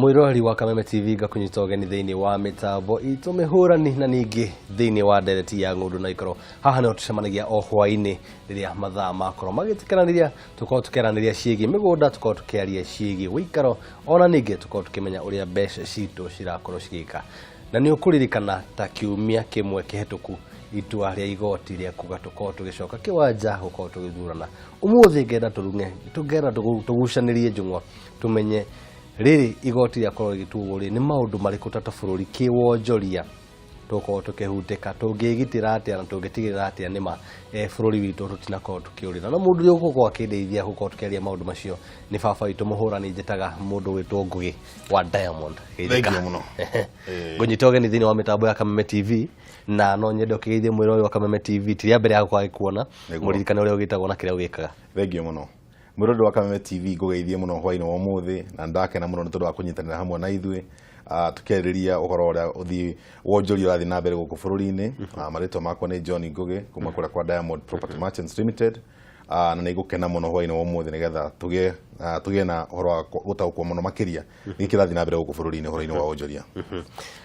Mwĩroreri wa Kameme TV, ngakũnyita ũgeni thĩinĩ wa mĩtambo itũ mĩhũrani na ningĩ thĩinĩ wa ndereti ya ng'ũndũ na ikoro. Haha nĩho tũcemanagia o hwaĩ-inĩ rĩrĩa mathaa makorwo magĩtĩkĩranĩria, tũkorwo tũkĩaranĩria ciĩgiĩ mĩgũnda, tũkorwo tũkĩaria ciĩgiĩ ũikaro, ona ningĩ tũkorwo tũkĩmenya ũrĩa mbeca citũ cirakorwo cigĩka. Na nĩ ũkũririkana ta kiumia kĩmwe kĩhetũku itua rĩa igoti rĩa kuga tũkorwo tũgĩcoka kĩwanja gũkorwo tũgĩthurana. Ũmũthĩ ngenda tũrung'e, tũngenda tũgucanĩrie njũng'wa, tũmenye rĩrĩ igoti rĩakorwo rĩgĩtuo rĩ, nĩ maũndũ marĩkũ ta bũrũri kĩwonjoria tũgũkorwo tũkĩhutĩka, tũngĩgitĩra atĩa na tũngĩtigĩrĩra atĩa nĩma bũrũri witũ tũtinakorwo tũkĩũrĩra. Na mũndũ ũrĩa ũgũkorwo akĩndeithia gũkorwo tũkĩaria maũndũ macio nĩ baba witũ mũhũrani, njĩtaga mũndũ wĩtwo Ngũgĩ wa Diamond. Thank you mũno. Ngũnyita ũgeni thĩinĩ wa mĩtambo ya Kameme TV, na no nyende ũkĩgeithie mwĩrori wa Kameme TV, ti rĩa mbere ya gũkorwo agĩkuona. Mũririkane ũrĩa ũgĩtagwo na kĩrĩa ũgĩkaga. Thank you mũno. Mwĩrori wa Kameme TV, ngũgeithie mũno hwainĩ wa ũmũthĩ, na ndakena mũno nĩ tondũ wa kũnyitanĩra hamwe na ithuĩ tũkĩarĩrĩria ũhoro ũrĩa ũthiĩ wonjoria ũrathiĩ na mbere gũkũ bũrũri-inĩ. Marĩtwa makwa nĩ John Ngũgĩ kuma kũrĩa kwa Diamond Property Merchants Limited, na nĩ ngũkena mũno hwainĩ wa ũmũthĩ nĩgetha tũgĩe na ũhoro wa gũtaũkwo mũno makĩria nĩ kĩrathiĩ na mbere gũkũ bũrũri-inĩ ũhoro-inĩ wa wonjoria.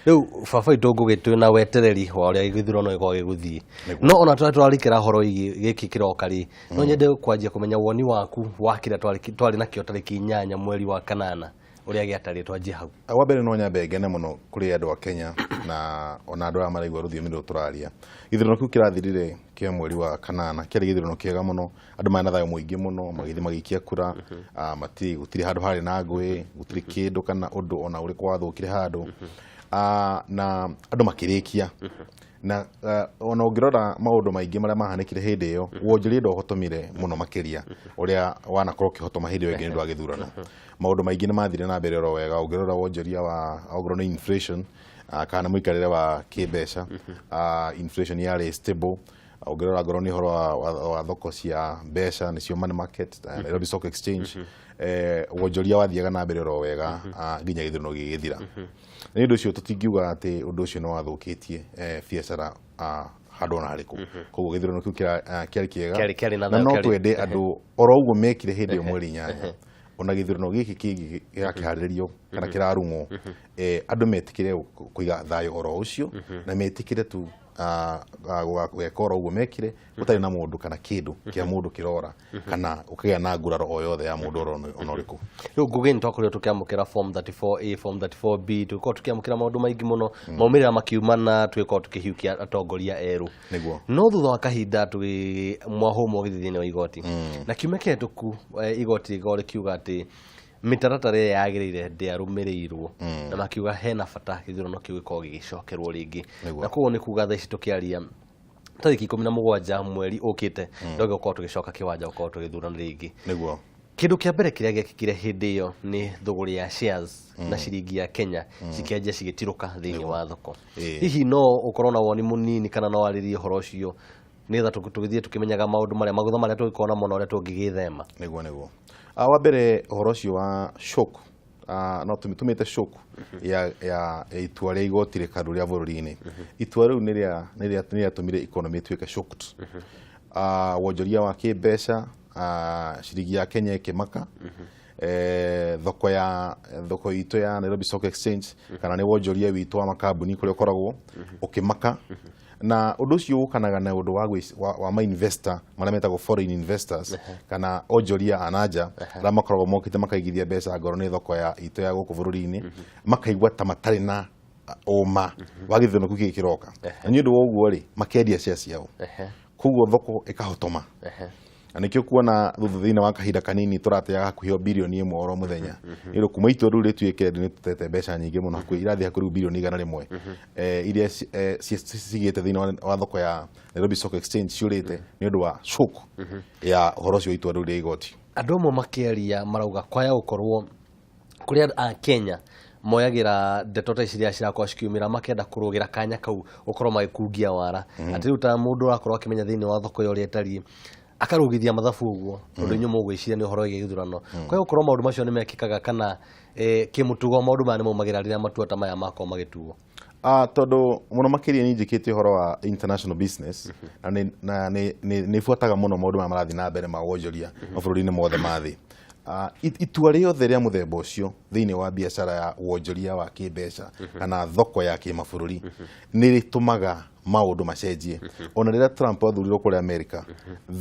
Rĩu baba witũ Ngũgĩ, twĩ na wetereri wa ũrĩa gĩthurano gĩkoragwo gĩgũthiĩ, no ona tũrĩa tũrarikĩra ũhoro wĩgiĩ gĩkĩ kĩroka rĩ, no nyende kwanjia kũmenya woni waku wa kĩrĩa twarĩ nakĩo tarĩki 8 mweri wa kanana, ũrĩa gĩatariĩ. Twanjie hau. Wa mbere no nyambe ngene mũno kũrĩ andũ a Kenya na ona andũ arĩa maraigua rũthiomi rũrũ tũraria. Gĩthurano kĩu kĩrathirire kĩa mweri wa kanana kĩarĩ gĩthurano kĩega mũno, andũ marĩ na thayũ mũingĩ mũno, magĩthiĩ magĩikia kura, matirĩ, gũtirĩ handũ harĩ na ngũĩ, gũtirĩ kĩndũ kana ũndũ ona ũrĩkũ wathũkire handũ, na andũ makĩrĩkia. Na ona ũngĩrora maũndũ maingĩ marĩa mahanĩkire hĩndĩ ĩyo, wonjoria ndwahotomire mũno makĩria ũrĩa wanakorwo ũkĩhotoma hĩndĩ ĩyo ĩngĩ nĩ ũndũ wa gĩthurano. Maũndũ maingĩ nĩ mathire na mbere oro wega. Ũngĩrora wonjoria wa ongorwo nĩ inflation, kana mũikarĩre wa kĩmbeca, inflation yarĩ stable. Ũngĩrora ngorwo nĩ ũhoro wa thoko cia mbeca, nĩcio money market, Nairobi Stock Exchange, wonjoria wathiaga na mbere oro wega nginya gĩthurano gĩgĩthira. Nĩ ũndũ ũcio tũtingiuga atĩ ũndũ ũcio nĩ wathũkĩtie biacara handũ ona harĩkũ. Koguo gĩthurano kĩu kĩarĩ kĩega. Kĩarĩ na na thayũ, no twende andũ oro ũguo mekire hĩndĩ ĩyo mweri 8, ona gĩthurano gĩkĩ kĩngĩ gĩgakĩharĩrĩrio kana kĩrarung'wo, andũ metĩkĩre kũiga thayũ oro ũcio na metĩkĩre tu gwĩka oro ũguo mekire, gũtarĩ na mũndũ kana kĩndũ kĩa mũndũ kĩrora kana ũkĩgĩa na nguraro o yothe ya mũndũ oro ona ũrĩkũ. Rĩu Ngũgĩ, nĩ twakorirwo tũkĩamũkĩra form 34A, form 34B, tũgĩkorwo tũkĩamũkĩra maũndũ maingĩ mũno, maumĩrĩra makiumana, tũgĩkorwo tũkĩhiũkia atongoria erũ. No thutha wa kahinda tũgĩ mwahũmwo gĩthiĩ thĩinĩ wa igoti, na kiumia kĩhetũku igoti rĩgĩkorwo rĩkiuga atĩ mĩtaratara ĩrĩa yagĩrĩire ndĩarũmĩrĩirwo, na makiuga hena bata gĩthurano kĩu gĩkorwo gĩgĩcokerwo rĩngĩ. Na koguo nĩ kuga thaa ici tũkĩaria, tarĩki 17 mweri ũkĩte no gĩgũkorwo tũgĩcoka kĩwanja gũkorwo tũgĩthurana rĩngĩ. Kĩndũ kĩa mbere kĩrĩa gĩekĩkire hĩndĩ ĩyo nĩ thũgũrĩ ya shares na ciringi ya Kenya cikĩanjia cigĩtirũka thĩinĩ wa thoko. Hihi no ũkorwo na woni mũnini kana no warĩrie ũhoro ũcio nĩgetha tũgĩthiĩ tũkĩmenyaga maũndũ marĩa magũtha marĩa tũngĩkorwo namo na ũrĩa tũngĩgĩthema? Nĩguo. Wa mbere ũhoro ũcio wa shock, no tũmĩte shock ya itua rĩa igoti rĩkaru rĩa bũrũri-inĩ. Itua rĩu nĩ rĩatũmire economy ĩtuĩke shocked. Wonjoria wa kĩmbeca, ciringi ya Kenya ĩkĩmaka, thoko itũ ya Nairobi Stock Exchange kana nĩ wonjoria witũ wa makambuni kũrĩa ũkoragwo ũkĩmaka. Na ũndũ ũcio ũkanaga na ũndũ wa ma investor marĩa metagwo foreign investors kana onjoria a nanja arĩa makoragwo mokĩte makaigithia mbeca ngoro nĩ thoko ya itũ ya gũkũ bũrũri-inĩ, makaigua ta matarĩ na ũma wa gĩthurano kĩu gĩkĩ kĩroka, na nĩ ũndũ wa ũguo rĩ, makendia share ciao, koguo thoko ĩkahotoma. Na nĩkĩo kuona thutha thĩinĩ wa kahinda kanini tũrateaga hakuhĩ o 1 birioni oro mũthenya, nĩ ũndũ kuma itua rĩu rĩtuĩke nĩ tũtete mbeca nyingĩ mũno, hakuhĩ irathiĩ hakuhĩ rĩu 100 birioni iria cigĩte thĩinĩ wa thoko ya Nairobi Stock Exchange ciũrĩte nĩ ũndũ wa shock ya ũhoro ũcio wa itua rĩu rĩa igoti. Andũ amwe makĩaria marauga kwaya gũkorwo kũrĩa a Kenya moyagĩra ndeto ta ici rĩrĩa cirakorwo cikiumĩra, makenda kũrũgĩra kanya kau gũkorwo magĩkungia wara, atĩ rĩu ta mũndũ ũrakorwo akĩmenya thĩinĩ wa thoko ĩyo ũrĩa ĩtariĩ, akarũgithia mathabu ũguo tondũ inyuĩ mũgwĩciria nĩ ũhoro wĩgiĩ gĩthurano. Kwaya gũkorwo maũndũ macio nĩ mekĩkaga kana kĩmũtugo maũndũ maya nĩ maumagĩra rĩrĩa matua ta maya makorwo magĩtuo? Tondũ mũno makĩria nĩ njĩkĩte ũhoro wa international business na nĩ buataga mũno maũndũ maya marathiĩ na mbere ma wonjoria mabũrũri-inĩ mothe ma thĩ. Itua rĩothe rĩa mũthemba ũcio thĩinĩ wa biacara ya wonjoria wa kĩmbeca kana thoko ya kĩmabũrũri nĩ rĩtũmaga maũndũ macenjie. Ona rĩrĩa Trump athurirwo kũrĩa America,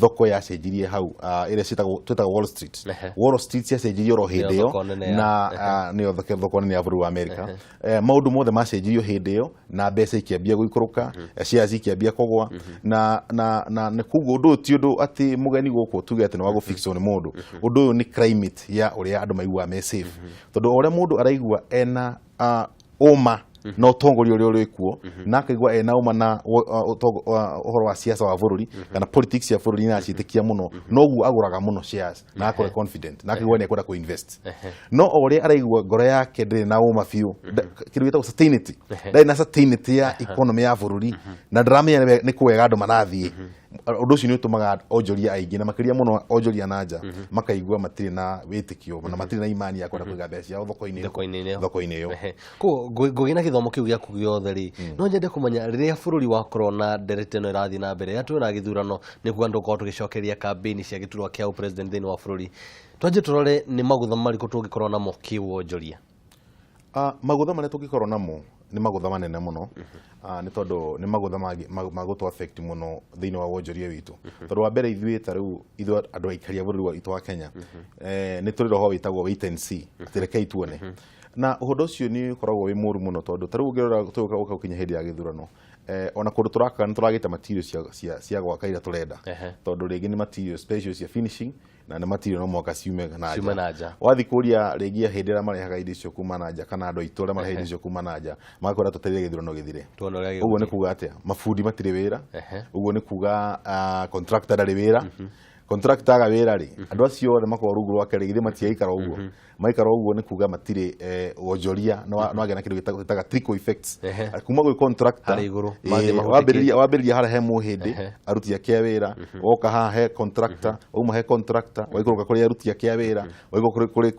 thoko yacenjirie hau, ĩrĩa twĩtaga Wall Street. Wall Street ciacenjirie oro hĩndĩ ĩyo. Thoko nene na nĩyo thoko nene ya bũrũri wa America. Maũndũ mothe macenjirio hĩndĩ ĩyo na mbeca ikĩambia gũikũrũka, shares ikĩambia kũgwa, na nĩ koguo ũndũ ũyũ ti ũndũ atĩ mũgeni gũkũ tuge atĩ nĩ wa gũfixwo nĩ mũndũ. Ũndũ ũyũ nĩ climate ya ũrĩa andũ maiguaga me safe, tondũ o ũrĩa mũndũ araigua ena ũma na ũtongoria ũrĩa ũrĩ kuo, na akaigua ena ũma na ũhoro wa siasa wa bũrũri kana politics ya bũrũri na aciĩtĩkia mũno, noguo agũraga mũno shares na akorwo confident na akaigua nĩ ekwenda kũ-invest. No o ũrĩa araigua ngoro yake ndĩrĩ na ũma biũ, kĩndũ gĩtagwo certainty, ndarĩ na certainty ya economy ya bũrũri na ndaramenya nĩ kwega andũ marathiĩ, ũndũ ũcio nĩ ũtũmaga onjoria aingĩ, na makĩria mũno onjoria na nja, makaigua matirĩ na wĩtĩkio na matirĩ na imani ya kwenda kũiga mbeca ciao thoko-inĩ Thoko-inĩ ĩyo. Thoko-inĩ ĩyo. Koguo ngũgĩ na gĩthomo kĩu gĩaku gĩothe rĩ, no nyende kũmenya rĩrĩa bũrũri wakorwo na ndereti ĩno ĩrathiĩ na mbere, rĩrĩa twĩna gĩthurano, nĩ kuga nĩ tũgũkorwo tũgĩcokeria kambĩini cia gĩturwa kĩa ũpresident thĩinĩ wa bũrũri. Twanjie tũrore nĩ magũtha marĩkũ tũngĩkorwo namo kĩwonjoria. Magũtha marĩa tũngĩkorwo namo nĩ magũtha manene mũno, nĩ tondũ nĩ magũtha magũtũ affect mũno thĩinĩ wa wonjoria witũ, tondũ wa mbere ithuĩ ta rĩu ithuĩ andũ aikari a bũrũri witũ wa Kenya, nĩ tũrĩ roho wĩtagwo wait and see, atĩ rekei tuone, na ũndũ ũcio nĩ ũkoragwo wĩ mũru mũno, tondũ ta rĩu ũngĩrora tũgũka gũka gũkinya hĩndĩ ya gĩthurano, ona kũndũ tũrakaga nĩ tũragĩte material cia gwaka iria tũrenda, tondũ rĩngĩ nĩ material special cia finishing na nĩ material no mũhaka ciume na Ciume na nja. Wathiĩ kũria rĩngĩ hĩndĩ ĩrĩa marehaga indo icio kuma na nja, kana andũ aitũ arĩa marehaga indo icio kuma na nja, magakwĩra twetereire gĩthurano gĩthire. Tuone ũrĩa Ũguo nĩ gĩgũthiĩ. Kuga atĩa? Mabundi matirĩ wĩra. Ũguo nĩ kuga contractor ndarĩ wĩra. Contractor aga wĩra rĩ, andũ acio othe makoragwo rungu rwake rĩ, githĩ matigaikara ũguo? Maikara ũguo nĩ kuga matirĩ wonjoria no wagĩa na kĩndũ gĩtaga trickle effects kuma gwĩ contractor Harĩa igũrũ, mathiĩ mahutĩkie. Wambĩrĩria harĩa he mũhĩndĩ, aruti ake a wĩra, woka haha he contractor, wauma he contractor waikũrũka kũrĩ aruti ake a wĩra, waikũrũka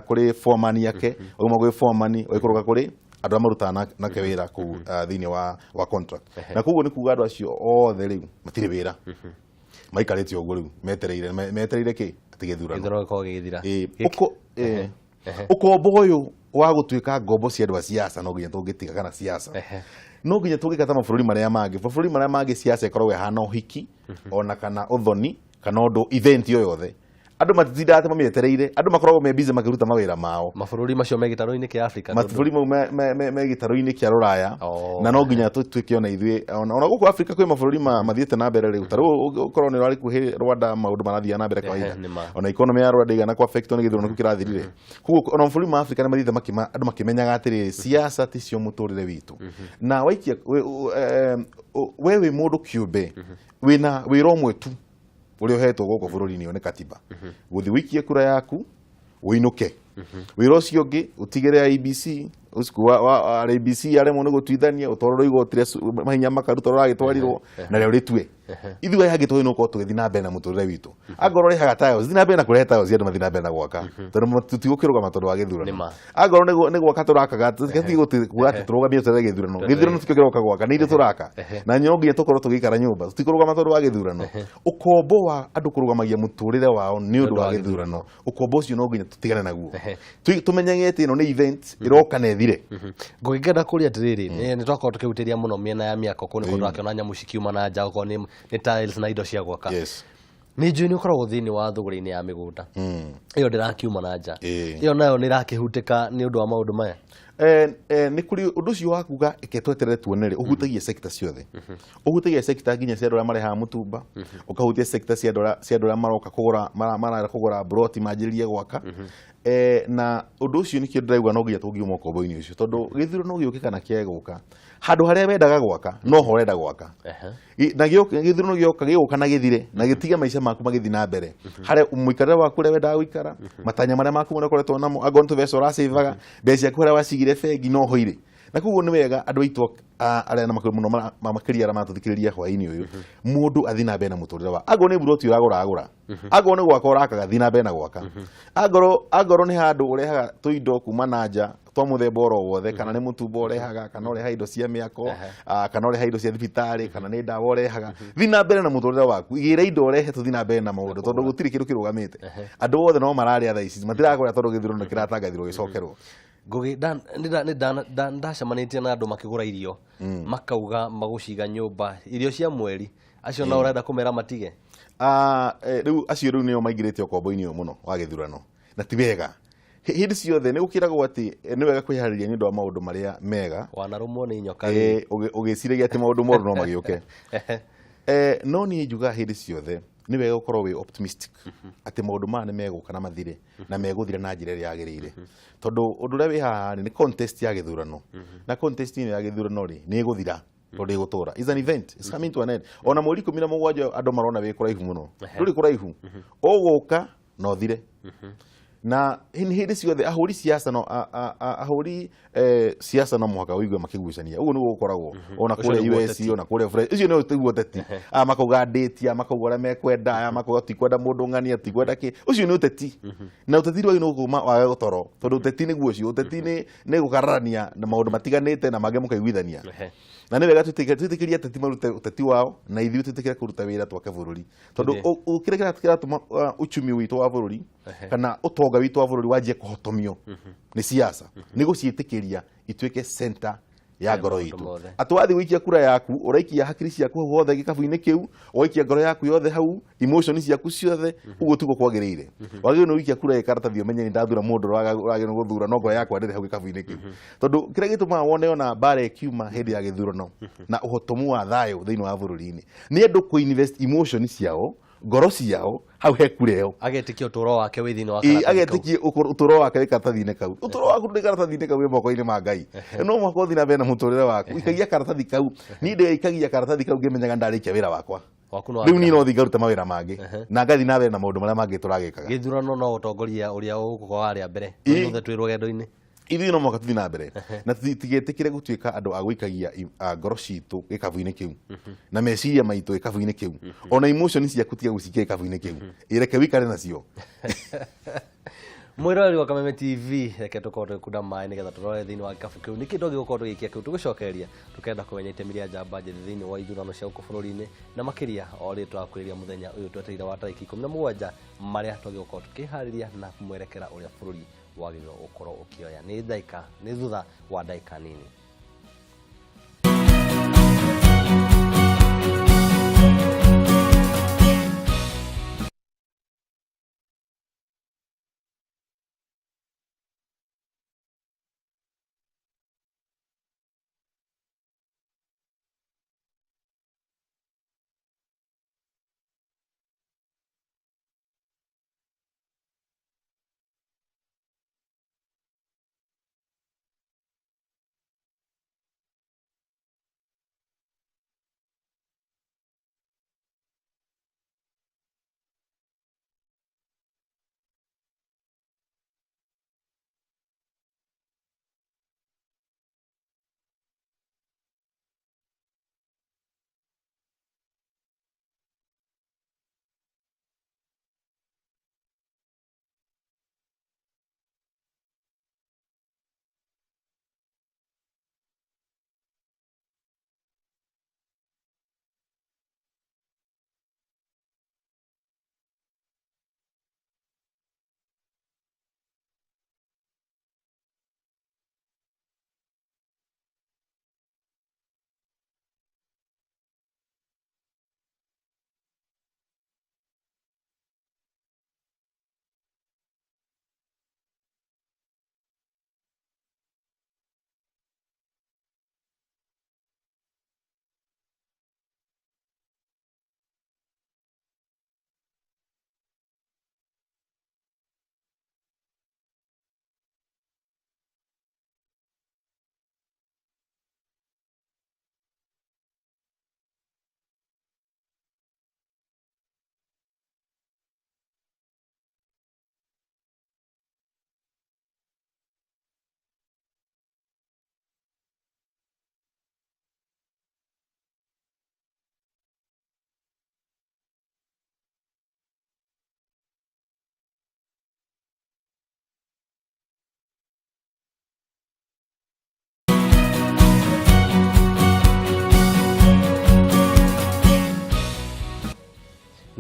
kũrĩ foreman yake, wauma gwĩ foreman waikũrũka kũrĩ andũ arĩa marutaga nake wĩra kũu thĩinĩ wa contract. Na koguo nĩ kuga andũ acio othe rĩu matirĩ wĩra, maikarĩte ũguo rĩu metereire metereire kĩ? Atĩ gĩthurano. Gĩthurano gĩkorwo gĩgĩthira. Ũkombo ũyũ wa gũtuĩka ngombo cia andũ a siasa no nginya tũngĩtiga, kana siasa no nginya tũngĩka ta mabũrũri marĩa mangĩ. Mabũrũri marĩa mangĩ siasa ĩkoragwo ĩhana ũhiki ona kana ũthoni kana ũndũ event o yothe, andũ matitindaga atĩ mamĩetereire, andũ makoragwo me busy makĩruta mawĩra mao. Mabũrũri macio me gĩtarũ-inĩ kĩa Afrika? Mabũrũri mau me gĩtarũ-inĩ kĩa rũraya. Na no nginya tũtuĩke ona ithuĩ ona gũkũ Afrika kwĩ mabũrũri mathiĩte na mbere rĩu, ta rĩu ũkorwo nĩ ũrarĩ kuhĩ Rwanda, maũndũ marathiĩ na mbere kawaida. Nĩ ma. Ona economy ya Rwanda igana kwa affect nĩ gĩthurano kĩu kĩrathirire. Koguo ona mabũrũri ma Afrika nĩ mathiĩte andũ makĩmenyaga atĩrĩrĩ, siasa ticio mũtũrĩre witũ, na waikia we wĩ mũndũ kĩũmbe wĩna wĩra ũmwe tu ũrĩa ũhetwo gũkũ bũrũri-inĩ ũyũ nĩ katiba, gũthiĩ ũikie kura yaku ũinũke. Wĩra ũcio ũngĩ ũtigĩre IEBC ũciku wa IEBC aremwo nĩ gũtuithania, ũtwarwo igoti rĩa mahinya makaru tondũ ũragĩtwarirwo na rĩo rĩtue. Ithuĩ aya angĩ twagĩrĩirwo gũkorwo tũgĩthiĩ na mbere na mũtũrĩre witũ. Angorwo ũrehaga tiles, thiĩ na mbere na kũrehe tiles, andũ mathiĩ na mbere na gwaka, tondũ tũtigũkĩrũgama tondũ wa gĩthurano. Nĩ ma. Angorwo nĩ gwaka tũrakaga, tũtige kuga atĩ tũrũgamie tweterere gĩthurano. Gĩthurano tikĩo kĩroka gwaka, nĩ ithuĩ tũraka, na no nginya tũkorwo tũgĩikara nyũmba, tũtikũrũgama tondũ wa gĩthurano. Ũkombo wa andũ kũrũgamagia mũtũrĩre wao nĩ ũndũ wa gĩthurano, ũkombo ũcio no nginya tũtigane naguo. Tũmenyage atĩ ĩno nĩ event ĩroka na ĩthire. Ngũgĩkenda kũria atĩrĩrĩ, nĩ twakorwo tũkĩhutĩria mũno mĩena ya mĩako kũu, nĩ kũndũ tũrakĩona nyamũ cikiuma na nja, okorwo nĩ tiles na indo cia gwaka. Nĩ njũĩ nĩ ũkoragwo thĩinĩ wa thũgũrĩ-inĩ ya mĩgũnda ĩyo ndĩrakiuma na nja. Ĩyo nayo nĩ ĩrakĩhutĩka nĩ ũndũ wa maũndũ maya? Nĩ kũrĩ ũndũ ũcio wa kuga eke tweterere tuone rĩ, ũhutagia sector ciothe, ũhutagia sector nginya cia andũ arĩa marehaga mũtumba, ũkahutia sector cia andũ arĩa maroka kũgũra, marenda kũgũra broti manjĩrĩrie gwaka. Na ũndũ ũcio nĩkĩo ndĩraigua no nginya tũngiuma ũkombo-inĩ ũcio, tondũ gĩthurano gĩũke kana kĩage gũka, handũ harĩa wendaga gwaka no ho ũrenda gwaka. Na gĩthurano gĩoka gĩgũka na gĩthire na gĩtige maica maku magĩthiĩ na mbere harĩa mũikarĩre waku ũrĩa wendaga gũikara, matanya marĩa maku marĩa ũkoretwo namo, angorwo nĩ tũbeca ũracĩvaga, mbeca ciaku harĩa wacigire bengi no ho irĩ. Na koguo nĩ wega andũ aitũ arĩa na makĩria mũno makĩria arĩa maratũthikĩrĩria hwaĩ-inĩ ũyũ, mũndũ athiĩ na mbere na mũtũrĩre wa angorwo nĩ buroti ũragũra agũra, angorwo nĩ gwaka ũrakaga thiĩ na mbere na gwaka, angorwo nĩ handũ ũrehaga tũindo kuma na nja twa mũthemba oro wothe, kana nĩ mũtumbo ũrehaga, kana ũrehaga indo cia mĩako, kana ũrehaga indo cia thibitarĩ, kana nĩ ndawa ũrehaga, thiĩ na mbere na mũtũrĩre waku, igĩra indo ũrehe, tũthiĩ na mbere na maũndũ, tondũ gũtirĩ kĩndũ kĩrũgamĩte. Andũ othe no mararĩa thaa ici, matirakũrĩa tondũ gĩthurano kĩratangathirwo gĩcokerwo. Ngugi, ndacemanĩtie na andũ makĩgũra irio makauga magũciga nyũmba irio cia mweri, acio no ũrenda kũmera matige? Rĩu acio rĩu nĩo maingĩrĩte ũkombo-inĩ ũyũ mũno wa gĩthurano, na ti wega. Hĩndĩ ciothe nĩ gũkĩragwo atĩ nĩ wega kwĩharĩria nĩ ũndũ wa maũndũ marĩa mega. Wanarũmwo nĩ nyoka. Ũgĩciragia atĩ maũndũ moru no magĩũke. No niĩ njugaga hĩndĩ ciothe nĩ wega gũkorwo wĩ optimistic atĩ maũndũ maya nĩ megũka na mathire, na megũthira na njĩra ĩrĩa yagĩrĩire, tondũ ũndũ ũrĩa wĩ haha nĩ contest ya gĩthurano, na contest ĩno ya gĩthurano rĩ nĩ ĩgũthira, tondũ ĩgũtũra is an event, it's coming to an end. Ona mweri 17 andũ marona wĩ kũraihu mũno, ndũrĩ kũraihu, ũgũka na ũthire. Na hĩndĩ ciothe ahũri siasa no ahũri siasa no mũhaka ũigue makĩgucania, ũguo nĩguo gũkoragwo ona kũrĩa US, ona kũrĩa France, ũcio nĩ ũtiguo ũteti. Aya makauga ndĩti, aya makauga ũrĩa mekwenda, aya makauga tikwenda mũndũ ng'ania, tikwenda kĩ, ũcio nĩ ũteti. Na ũteti ndwagĩrĩirwo nĩ gũkũma wage gũtoro, tondũ ũteti nĩguo ũcio, ũteti nĩ gũkararania na maũndũ matiganĩte na mangĩ mũkaiguithania. Na nĩ wega twĩtĩkĩrie ateti marute ũteti wao, na ithuĩ twĩtĩkĩre kũruta wĩra twake bũrũri, tondũ kĩrĩa kĩratũma uchumi witũ wa bũrũri kana ũtonga witũ wa bũrũri wanjie kũhotomio nĩ siasa nĩ gũciĩtĩkĩria ituĩke center ya ngoro itũ. Atĩ wathiĩ gũikia kura yaku, ũraikia hakiri ciaku hau hothe gĩkabu-inĩ kĩu, ũgaikia ngoro yaku yothe hau, emotion ciaku ciothe, ũguo tiguo kwagĩrĩire. Wagĩrĩirwo nĩ gũikia kura ĩ karatathi, ũmenye nĩ ndathura mũndũ ũrĩa wagĩrĩirwo gũthura, no ngoro yakwa ndĩrĩ hau gĩkabu-inĩ kĩu. Tondũ kĩrĩa gĩtũmaga wone ona mbara ĩkiuma hĩndĩ ya gĩthurano na ũhotomu wa thayũ thĩinĩ wa bũrũri-inĩ nĩ andũ kũ invest emotion ciao, ngoro ciao hau he kura ĩyo. Agetĩkia ũtũũro wake wĩ thĩinĩ wa karatathi kau. Agetĩkia ũtũũro wake wĩ karatathi-inĩ kau. Ũtũũro waku ndũrĩ karatathi-inĩ kau, wĩ moko-inĩ ma Ngai. No mũhaka ũthiĩ na mbere na mũtũrĩre waku. Ikagia karatathi kau. Niĩ ndĩikagia karatathi kau ngĩmenyaga ndarĩkia wĩra wakwa. Waku no Rĩu niĩ no thiĩ ngarute mawĩra mangĩ na ngathiĩ na mbere na maũndũ marĩa mangĩ tũragĩkaga. Gĩthurano no ũtongoria ũrĩa ũgũkorwo harĩa mbere. Ithuothe twĩ rũgendo-inĩ. Ithuĩ no mũhaka tũthiĩ na mbere na tũtigetĩkĩre gũtuĩka andũ a gũikagia ngoro citũ gĩkabu-inĩ kĩu na meciria maitũ gĩkabu-inĩ kĩu, ona emotion ciaku tiga gũcikia gĩkabu-inĩ kĩu, ĩreke wĩikare nacio. Mwĩroreri wa Kameme TV, reke tũkorwo tũgĩkunda maĩ nĩgetha tũrore thĩinĩ wa gĩkabu kĩu nĩkĩ twagĩrĩirwo gũkorwo tũgĩikia kĩu. Tũgĩcokereria tũkenda kũmenya itemi rĩa njamba njĩthĩ thĩinĩ wa ithurano cia gũkũ bũrũri-inĩ, na makĩria o rĩrĩ tũrakuhĩrĩria mũthenya ũyũ twetereire wa tarĩki 17, marĩa twagĩrĩirwo gũkorwo tũkĩharĩria na mwerekera ũrĩa bũrũri wagĩrĩirwo gũkorwo ũkĩoya. Nĩ ndagĩka, nĩ thutha wa ndagĩka nini.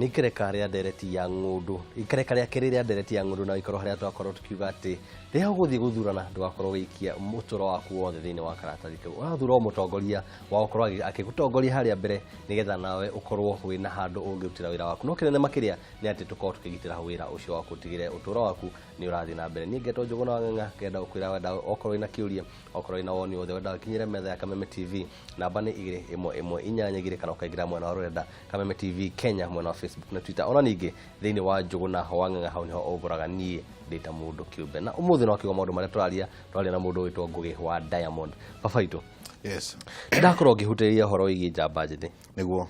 Nĩ ikereka rĩa ndereti ya ng'ũndũ, ikereka rĩa kerĩ rĩa ndereti ya ng'ũndũ na ikorwo harĩa twakorwo tukiuga atĩ rĩrĩa ũgũthiĩ gũthurana ndũgakorwo ũgĩikia mũtũro waku wothe thĩinĩ wa karatathi kau. Ũrathura o mũtongoria wa gũkorwo akĩgũtongoria harĩa mbere nĩgetha nawe ũkorwo wĩna handũ ũngĩrutĩra wĩra waku. No kĩnene makĩria nĩ atĩ tũkorwo tũkĩgitĩra wĩra ũcio waku ũtigĩre ũtũro waku nĩ ũrathiĩ na mbere. Niĩ ngetwo Njũgũna wa Ng'ang'a, ngenda gũkwĩra wenda okorwo wĩna kĩũria, okorwo wĩna woni wothe wenda ũkinyĩre metha ya Kameme TV, namba nĩ 2 1 1 8 2, kana ũkaingĩra mwena wa rũrenda Kameme TV Kenya mwena wa Facebook na Twitter, ona ningĩ thĩinĩ wa Njũgũna wa Ng'ang'a hau nĩho ũngũraga niĩ ndĩ ta mũndũ kĩũmbe. Na ũmũthĩ no akiuga maũndũ marĩa tũraria, tũraria na mũndũ wĩtwo Ngũgĩ wa Diamond. Baba witũ, Yes. ndakorwo ngĩhutĩrĩria ũhoro wĩgiĩ njamba njĩthĩ. Nĩguo.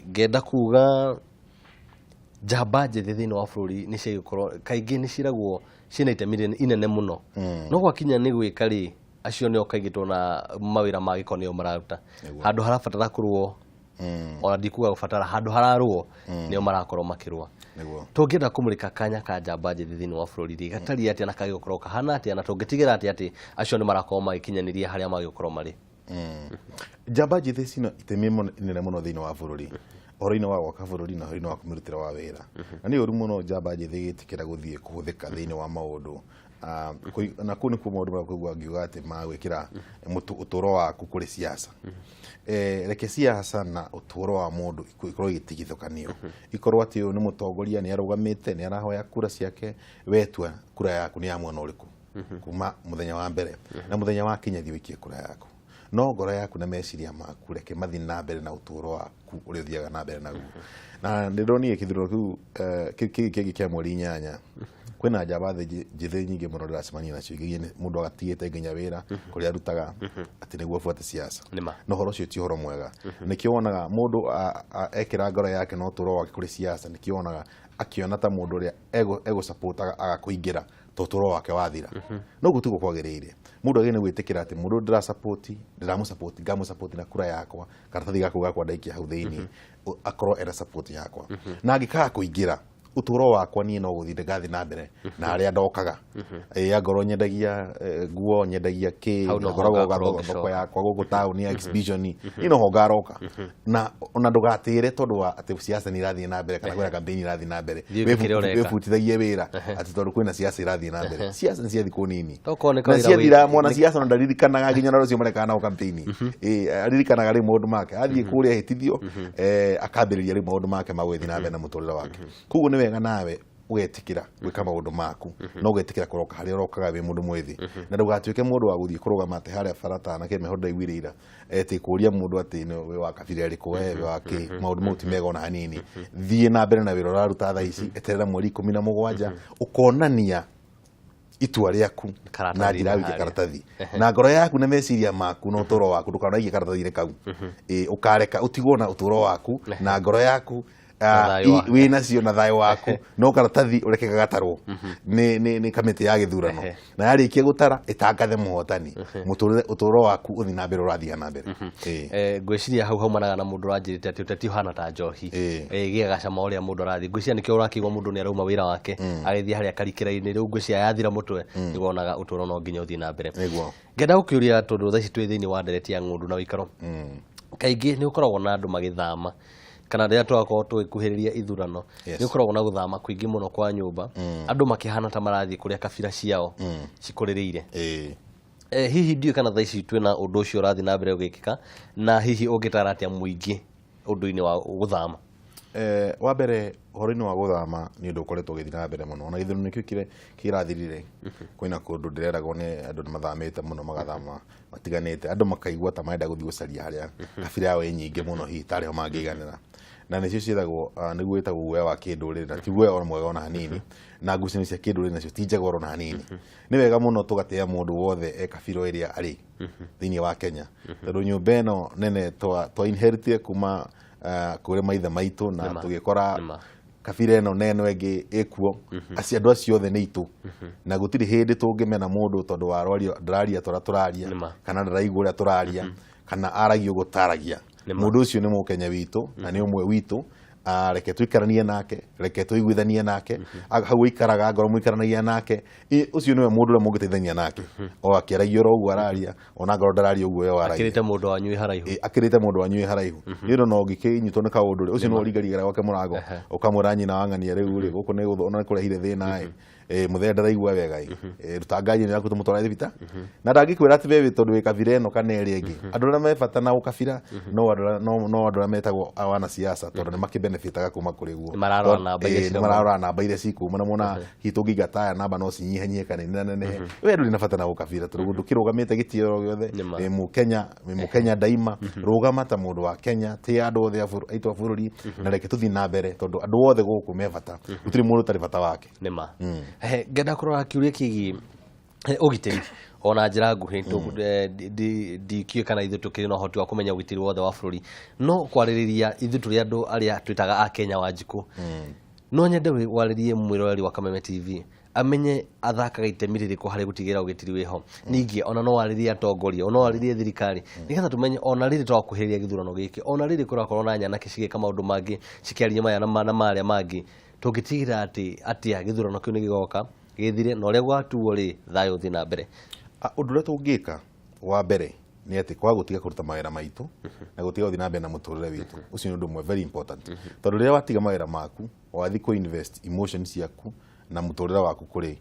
Ngenda kuga njamba njĩthĩ thĩinĩ wa bũrũri nĩ ciagĩkorwo kaingĩ nĩ ciragwo ciĩna itemi inene mũno, no gwakinya nĩ gwĩka rĩ, acio nĩo kaingĩ tuona mawĩra ma gĩko nĩo mararuta. Handũ harabatara kũrũo, ona ndikuga gũbatara, handũ hararũo nĩo marakorwo makĩrũa. Tũngĩenda kũmũrĩka kanya ka njamba njĩthĩ thĩinĩ wa bũrũri rĩ, gatariĩ atĩa na kagĩgũkorwo kahana atĩa, na tũngĩtigĩra atĩa atĩ acio nĩ marakorwo magĩkinyanĩria harĩa magĩgũkorwo marĩ? Njamba njĩthĩ cina itemi inene mũno thĩinĩ wa bũrũri, ũhoro-inĩ wa gwaka bũrũri na ũhoro-inĩ wa kũmĩrutĩra wa wĩra. Na nĩ ũru mũno njamba njĩthĩ ĩgĩtĩkĩra gũthiĩ kũhũthĩka thĩinĩ wa maũndũ. Na kũu nĩkuo maũndũ marĩa kũigua ngiuga atĩ ma gwĩkĩra ũtũũro waku kũrĩ siasa. Reke siasa na ũtũũro wa mũndũ ikorwo igĩtigithũkanio, ikorwo atĩ ũyũ nĩ mũtongoria, nĩ arũgamĩte, nĩ arahoya kura ciake. Wetua kura yaku nĩ ya mwena ũrĩkũ kuma mũthenya wa mbere, na mũthenya wa kinya thiĩ ũikie kura yaku, no ngoro yaku na meciria maku reke mathiĩ na mbere na ũtũũro waku ũrĩa ũthiaga na mbere naguo. Na nĩ ndonire kĩthurano kĩu kĩu kĩngĩ kĩa mweri 8, kwĩna njamba njĩthĩ nyingĩ mũno ndĩracemania nacio, ingĩ mũndũ agatigĩte nginya wĩra kũrĩa arutaga atĩ nĩguo abuate siasa. Nĩma. Na ũhoro ũcio ti ũhoro mwega. Nĩkĩo wonaga mũndũ ekĩra ngoro yake na ũtũũro wake kũrĩ siasa, nĩkĩo wonaga akĩona ta mũndũ ũrĩa egũ-support agakũingĩra ta ũtũũro wake wathira. No ũguo tiguo kwagĩrĩire. Mũndũ agĩrĩire nĩ gwĩtĩkĩra atĩ mũndũ ũyũ ndĩra-support, ndĩramũ-support, ngamũ-support na kura yakwa, karatathi gaku gakwa ndaikia hau thĩinĩ, akorwo ena support yakwa, na angĩkaga kũingĩra ũtũũro wakwa, niĩ no gũthiĩ ngathiĩ na mbere na harĩa ndokaga. Ĩ angorwo nyendagia nguo, nyendagia kĩ, Hau noho ngoragwo ũgakorwo thoko ũgĩcoka. Yakwa gũkũ taũni ya exhibition, niĩ noho ngaroka. Na ona ndũgatĩre tondũ wa atĩ siasa nĩ irathiĩ na mbere kana kwĩna campaign irathiĩ na mbere, Thiĩ wĩke kĩrĩa ũreka. wĩbutithagie wĩra atĩ tondũ kwĩna siasa irathiĩ na mbere. Siasa nĩ cia thikũ nini. Tokorwo nĩ Na kawĩra ciathira, mwana siasa ona ndaririkanaga nginya na ũcio marekaga nao campaign. Ĩ aririkanaga rĩu maũndũ make athiĩ kũrĩa ahĩtithio, akambĩrĩria rĩu maũndũ make ma gũgĩthiĩ na mbere na mũtũrĩre wake. Koguo nĩ wega nawe ũgetĩkĩra gwĩka maũndũ maku, na ũgetĩkĩra kũroka harĩa ũrokaga wĩ mũndũ mwĩthĩ, na ndũgatuĩke mũndũ wa gũthiĩ kũrũgama atĩ harĩa bara ta anake meho ndaiguire ira atĩ kũria mũndũ atĩ nĩ wĩ wa kabira ĩrĩkũ, we wĩ wa kĩ. Maũndũ mau ti mega ona hanini. Thiĩ na mbere na wĩra ũraruta thaa ici, eterera mweri 17, ũkonania itua rĩaku na Karatathi-inĩ njĩra ya gũikia harĩa. karatathi na ngoro yaku na meciria maku na ũtũũro waku. Ndũkanaikie karatathi-inĩ kau. Ĩ, ũkareka ũtigwo na ũtũũro waku na ngoro yaku Na thayũ waku. Wĩ nacio na thayũ waku, no karatathi ũreke gagatarwo nĩ kamĩtĩ ya gĩthurano, na yarĩkia gũtara ĩtangathe mũhotani. Mũtũrĩre, ũtũũro waku ũthiĩ na mbere ũrathiĩ na mbere. Ĩ. Ngwĩciria hau haumanaga na mũndũ ũranjĩrĩte atĩ ũteti ũhana ta njohi. Ĩgĩaga cama ũrĩa mũndũ arathiĩ. Ngwĩciria nĩkĩo ũrakĩigua mũndũ nĩ arauma wĩra wake agĩthiĩ harĩa karikĩra-inĩ. Rĩu ngwĩciria yathira mũtwe nĩguo wonaga ũtũũro no nginya ũthiĩ na mbere. Ngenda gũkĩũria, tondũ thaa ici twĩ thĩinĩ wa ndereti ya ng'ũndũ na ũikaro, kaingĩ nĩ ũkoragwo na andũ magĩthama, kana rĩrĩa tũrakorwo tũgĩkuhĩrĩria ithurano, nĩ ũkoragwo na gũthama kũingĩ mũno kwa nyũmba, andũ makĩhana ta marathiĩ kũrĩa kabira ciao cikũrĩrĩire. Hihi ndiũĩ kana thaa ici twĩna ũndũ ũcio ũrathiĩ na mbere ũgĩkĩka, na hihi ũngĩtara atĩa mũingĩ ũndũ-inĩ wa gũthama? Wa mbere, ũhoro-inĩ wa gũthama nĩ ũndũ ũkoretwo ũgĩthiĩ na mbere mũno. Ona gĩthurano kĩu kĩrĩa kĩrathirire, kwĩna kũndũ ndĩreragwo nĩ andũ nĩ mathamĩte mũno, magathama matiganĩte, andũ makaigua ta marenda gũthiĩ gũcaria harĩa kabira yao ĩ nyingĩ mũno, hihi tarĩ ho mangĩiganĩra. Na nĩcio ciĩtagwo nĩguo wĩtagwo guoya wa kĩndũrĩrĩ, na ti guoya ona mwega ona hanini, na ngucanio cia kĩndũrĩrĩ nacio ti njega ona hanini. Nĩ wega mũno tũgatĩa mũndũ wothe e kabira ĩrĩa arĩ thĩinĩ wa Kenya, tondũ nyũmba ĩno nene twa inheritire kuma kũrĩ maithe maitũ na tũgĩkora kabira ĩno na ĩno ĩngĩ ĩkuo. Acio andũ acio othe nĩ itũ, na gũtirĩ hĩndĩ tũngĩmena mũndũ tondũ wa rwario ndararia tũrĩa tũraria, kana ndaraigua ũrĩa tũraria, kana aragia ũguo taragia. Mũndũ ũcio nĩ mũkenya witũ na nĩ ũmwe witũ. Reke tũikaranie nake, reke tũiguithanie nake. Hau ũikaraga ngoro mũikaranagia nake. Ũcio nĩwe mũndũ ũrĩa mũngĩteithania nake, o akĩaragia oro ũguo araria, ona ngoro ndararia ũguo we waragia. Akĩrĩte mũndũ wanyu wĩ haraihu. Akĩrĩte mũndũ wanyu wĩ haraihu, nĩ ũndũ no ũngĩkĩnyitwo nĩ kaũndũ rĩ, ũcio nĩwe ũringarigara gwake mũrango, ũkamwĩra nyina wa ng'ania rĩu rĩ, gũkũ nĩ gũthũ- ona nĩ kũrehire thĩna ĩ. Mũthee ndaraigua wega ĩ. Ruta ngari ĩno yaku tũmũtware thibita, na ndangĩkwĩra atĩ we tondũ wĩ kabira ĩno kana ĩrĩa ĩngĩ. Andũ arĩa me bata na ũkabira no andũ arĩa metagwo wanasiasa, tondũ nĩ makĩbenefitaga kuma kũrĩ guo. Nĩ mararora namba iria Nĩ cirauma. mararora namba iria cikuma na mona hihi tũngĩingata aya namba no cinyihanyihe kana inenehe. We ndũrĩ na bata na ũkabira tondũ ndũkĩrũgamĩte gĩtĩo o gĩothe. Nĩ ma. Wĩ Mũkenya, wĩ Mũkenya ndaima, rũgama ta mũndũ wa Kenya, tĩa andũ othe aitũ a bũrũri, na reke tũthiĩ na mbere tondũ andũ othe gũkũ me bata, gũtirĩ mũndũ ũtarĩ bata wake. Nĩ ma. Ngenda kũrora kĩũria kĩgiĩ ũgitĩri ona njĩra nguhĩ. Ndikĩũĩ kana ithuĩ tũkĩrĩ na ũhoti wa kũmenya ũgitĩri wothe wa bũrũri, no kwarĩrĩria ithuĩ tũrĩ andũ arĩa twĩtaga a Kenya Wanjikũ, no nyende warĩrie mwĩroreri wa Kameme TV amenye athakaga itemi rĩrĩkũ harĩ gũtigĩrĩra ũgitĩri wĩho. Ningĩ ona no warĩrie atongoria, ona no warĩrie thirikari, nĩgetha tũmenye ona rĩrĩ twakuhĩrĩria gĩthurano gĩkĩ, ona rĩrĩ kũrakorwo na nyanake cigĩka maũndũ mangĩ, cikĩaria maya na marĩa mangĩ, tũngĩtigĩrĩra atĩ atĩa gĩthurano kĩu nĩ gĩgoka gĩthire na ũrĩa gwatuo rĩ, thayũ ũthiĩ na mbere. Ũndũ ũrĩa tũngĩka wa mbere nĩ atĩ kwaga gũtiga kũruta mawĩra maitũ na gũtiga gũthiĩ na mbere na mũtũrĩre witũ. Ũcio nĩ ũndũ ũmwe very important, tondũ rĩrĩa watiga mawĩra maku wathiĩ kũ invest emotions ciaku na mũtũrĩre waku kũrĩ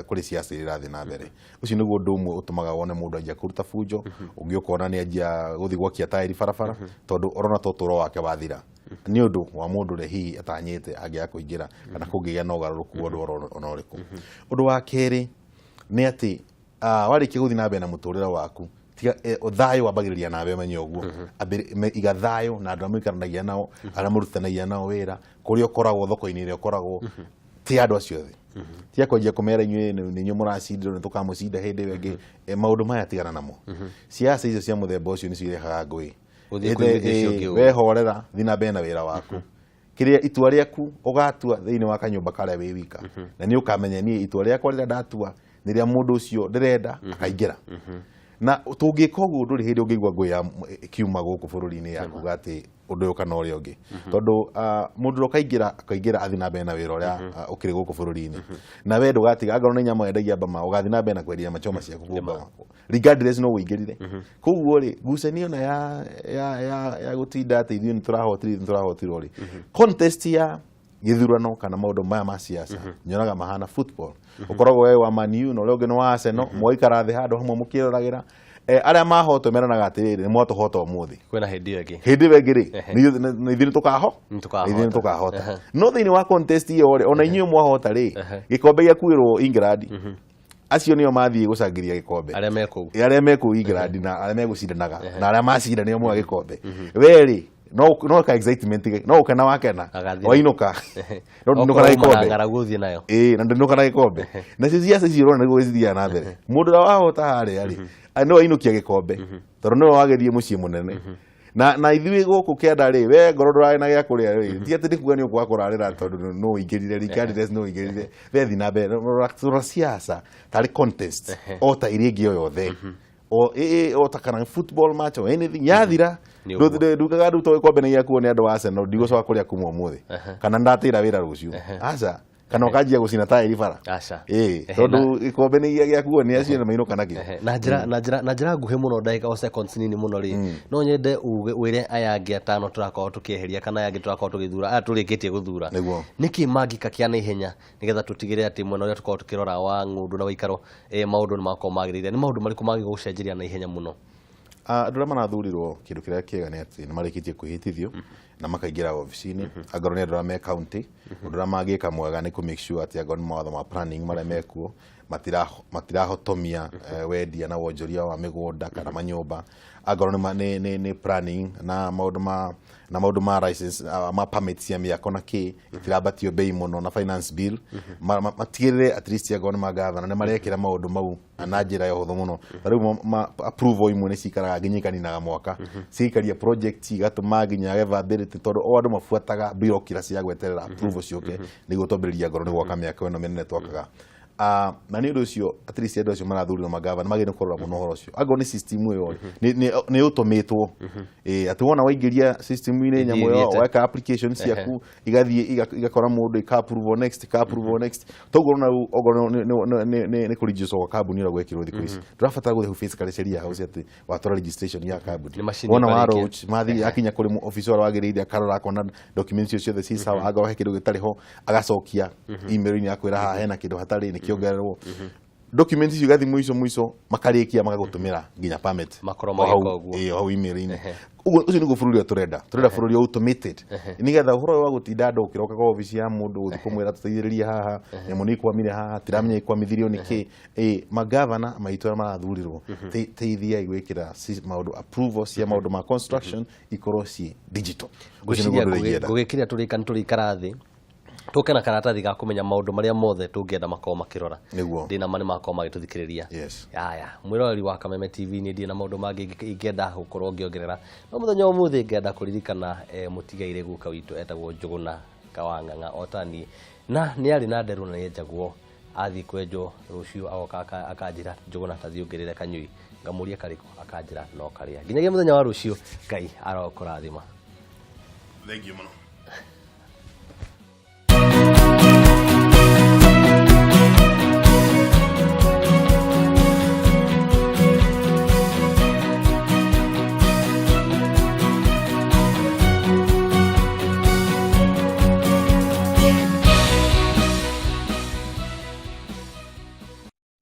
kũrĩ siasa iria irathiĩ na mbere, ũcio nĩguo ũndũ ũmwe ũtũmaga wone mũndũ anjia kũruta bunjo, ũngĩ ũkona nĩ anjia gũthiĩ gwakia taĩri barabara, tondũ ũrona ta ũtũro wake wathira nĩ ũndũ wa mũndũ ũrĩa hihi atanyĩte angĩaga kũingĩra kana kũngĩgĩa na ũgarũrũku wa ũndũ ona ũrĩkũ. Ũndũ wa kerĩ nĩ atĩ warĩkia gũthiĩ na mbere na mũtũrĩre waku, tiga thayũ wambagĩrĩria nawe, ũmenye ũguo. Iga thayũ na andũ arĩa mũikaranagia nao, arĩa mũrutithanagia nao wĩra, kũrĩa ũkoragwo, thoko-inĩ ĩrĩa ũkoragwo, ti andũ acio othe tiga kwanjia kũmera inyuĩ nĩ inyuĩ mũracindirwo, nĩ tũkamũcinda hĩndĩ ĩyo ĩngĩ. Maũndũ maya tigana namo. Siasa icio cia mũthemba ũcio nĩcio irehaga ngũĩ. Gũthiĩ kũiguithia ũcio ũngĩ ũru. Wehorera, thiĩ na mbere na wĩra waku. Kĩrĩa itua rĩaku ũgatua thĩinĩ wa kanyũmba karĩa wĩ wika, na nĩ ũkamenya niĩ itua rĩakwa rĩrĩa ndatua nĩ rĩa mũndũ ũcio ndĩrenda akaingĩra. Na tũngĩka ũguo, ndũrĩ hĩndĩ ũngĩigua ngũĩ ya ĩkiuma gũkũ bũrũri-inĩ ya kuga atĩ ũndũ ũyũ kana ũrĩa ũngĩ, tondũ mũndũ ũrĩa ũkaingĩra akaingĩra athiĩ na mbere na wĩra ũrĩa ũkĩrĩ gũkũ bũrũri-inĩ, na we ndũgatiga. Angorwo nĩ nyama wendagia Bama, ũgathiĩ na mbere na kwendia nyama choma ciaku kũu Bama regardless no ũingĩrire. Koguo rĩ, ngucanio na ya gũtinda atĩ ithuĩ nĩ tũrahotire, ithuĩ nĩ tũrahotirwo rĩ, contest ya gĩthurano kana maũndũ maya ma siasa nyonaga mahana football. Ũkoragwo we wa Man U na ũrĩa ũngĩ nĩ wa Arsenal, mũgaikara thĩ handũ hamwe mũkĩroragĩra. Arĩa mahotwo meranaga atĩrĩrĩ, nĩ mwatũhota ũmũthĩ, kwĩna hĩndĩ ĩyo ĩngĩ. Hĩndĩ ĩyo ĩngĩ rĩ, nĩ ithuĩ nĩ tũkaho Nĩ tũkahota. Ithuĩ nĩ tũkahota. No thĩinĩ wa contest ĩyo rĩ, ona inyuĩ mwahota rĩ, gĩkombe gĩakuĩrwo England, acio nĩo mathiĩ gũcangĩria gĩkombe. Arĩa me kũu. Arĩa me kũu England na arĩa megũcindanaga na arĩa macinda nĩo moya gĩkombe. We rĩ, no ka excitement no ũkena wakena. Gagathira. Wainũka no ndinũka na Okorwo uma na gĩkombe. ng'aragu ũthiĩ nayo. Ĩĩ, na ndinũka na gĩkombe. Nacio ciaca icio ũrona nĩguo cithiaga na mbere. Mũndũ ũrĩa wahota harĩa rĩ, nĩwe wainũkia gĩkombe tondũ nĩwe wagĩthiĩ mũciĩ mũnene, na ithuĩ gũkũ kĩanda rĩ, we ngoro ndũrarĩ na gĩa kũrĩa rĩ, ti atĩ nĩ kuga nĩ ũkwaga kũrarĩra tondũ no ũingĩrire, regardless no ũingĩrire. We thiĩ na mbere. Rora siasa tarĩ contest o ta iria ĩngĩ o yothe, o ta kana football match or anything, yathira Nĩ ũguo. Ndugaga rĩu to gĩkombe nĩ gĩakuo nĩ andũ a Arsenal, ndigũcoka kũrĩa kuma ũmũthĩ kana ndatĩra wĩra rũciũ, aca, kana ũkanjia gũcina taĩri bara. Aca. Ĩĩ, tondũ gĩkombe nĩ gĩakuo nĩ acio na mainũka nakĩo. Na njĩra nguhĩ mũno, ndagĩka o seconds nini mũno rĩ, no nyende uge wĩre aya angĩ atano tũrakorwo tũkĩeheria kana aya angĩ tũrakorwo tũgĩthura, aya tũrĩkĩtie gũthura, Nĩguo. nĩkĩ mangĩka kĩa naihenya nĩgetha tũtigĩrĩre atĩ mwena ũrĩa tũkorwo tũkĩrora wa ng'ũndũ na ũikaro, maũndũ nĩ makorwo magĩrĩire? Nĩ maũndũ marĩkũ magĩrĩirwo gũcenjeria na ihenya mũno? Andũ arĩa marathurirwo, kĩndũ kĩrĩa kĩega nĩ atĩ nĩ marĩkĩtie kwĩhĩtithio na makaingĩra obici-inĩ. Angorwo nĩ andũ arĩa me county, ũndũ ũrĩa mangĩka mwega nĩ kũ make sure atĩ angorwo nĩ mawatho ma planning marĩa mekuo matirahotomia wendia na wonjoria wa mĩgũnda kana manyũmba. Angorwo nĩ planning na maũndũ ma license, ma permit cia mĩako na kĩ itirambatio bei mũno, na finance bill, matigĩrĩre at least angorwo nĩ magavana nĩ marekĩra maũndũ mau na njĩra ya ũhũthũ mũno. Ta rĩu approval imwe nĩ cikaraga nginya ikaninaga mwaka, cigaikaria project, igatũma nginya yage viability, tondũ o andũ mabuataga bureaucracy ya gweterera approval ciũke nĩguo twambĩrĩria ngoro nĩ gwaka mĩako ĩno mĩnene twakaga. Ah, na nĩ ũndũ ũcio at least andũ acio marathurirwo magavana magĩrĩirwo kũrora mũno ũhoro ũcio. Angorwo nĩ system ĩyo rĩ, nĩ ũtũmĩtwo. Ĩĩ, atĩ wona waingĩria system-inĩ nyamũ ĩyo Ĩthiĩte. weka application ciaku igathiĩ igakora mũndũ ika approve next, ika approve next. Toguo ona rĩu okorwo nĩ kũ register gwa kambuni ũrĩa gwekirwo thikũ ici, ndũrabatara gũthiĩ physically Sheria House atĩ watwara registration ya kambuni. Nĩ macini Wona wa ĩkarĩkia. launch mathiĩ akinya kũrĩ officer ũrĩa wagĩrĩire, akarora akona documents icio ciothe ci sawa, angorwo he kĩndũ gĩtarĩ ho agacokia email-inĩ akwĩra haha hena kĩndũ hatarĩ nĩkĩongererwo document icio, igathiĩ mũico mũico makarĩkia magagũtũmĩra nginya permit. Makorwo O hau, magĩka ũguo. ĩĩ, o hau email-inĩ ũguo. Ũcio nĩguo bũrũri ũrĩa tũrenda. Tũrenda bũrũri automated, nĩgetha ũhoro ũyũ wa gũtinda andũ ũkĩroka kwa obici ya mũndũ gũthiĩ kũmwĩra tũteithĩrĩrie haha, nyamũ nĩ ikwamire haha, tiramenya ikwamithirio nĩkĩ. Ĩĩ, magavana maitũ arĩa marathurirwo, teithiai gwĩkĩra maũndũ, approval cia maũndũ ma construction ikorwo ciĩ digital. Ũcio nĩguo Ngwĩciria ũndũ ũrĩa ingĩenda. Ngũgĩkĩria tũrĩka nĩ tũrĩikara thĩ tũke na karatathi ga kũmenya maũndũ marĩa mothe tũngĩenda makorwo makĩrora. Nĩguo. Ndĩna ma nĩ makorwo magĩtũthikĩrĩria. Yes. Aya, mwĩroreri wa Kameme TV, nĩ ndirĩ na maũndũ mangĩ ingĩenda gũkorwo ngĩongerera, no mũthenya wa ũmũthĩ ngenda kũririkana mũtigairĩ guka witũ etagwo Njũgũna Kawang'ang'a otani, na nĩ arĩ na nderu na nĩenjagwo. Athiĩ kwenjwo rũciũ agoka akanjĩra, "Njũgũna, ta thiĩ ũngĩrĩre kanyũi." Ngamũria, "Karĩkũ?" Akanjĩra, "No karĩa." Nginyagia mũthenya wa rũciũ, Ngai arokũrathima. Thank you mũno.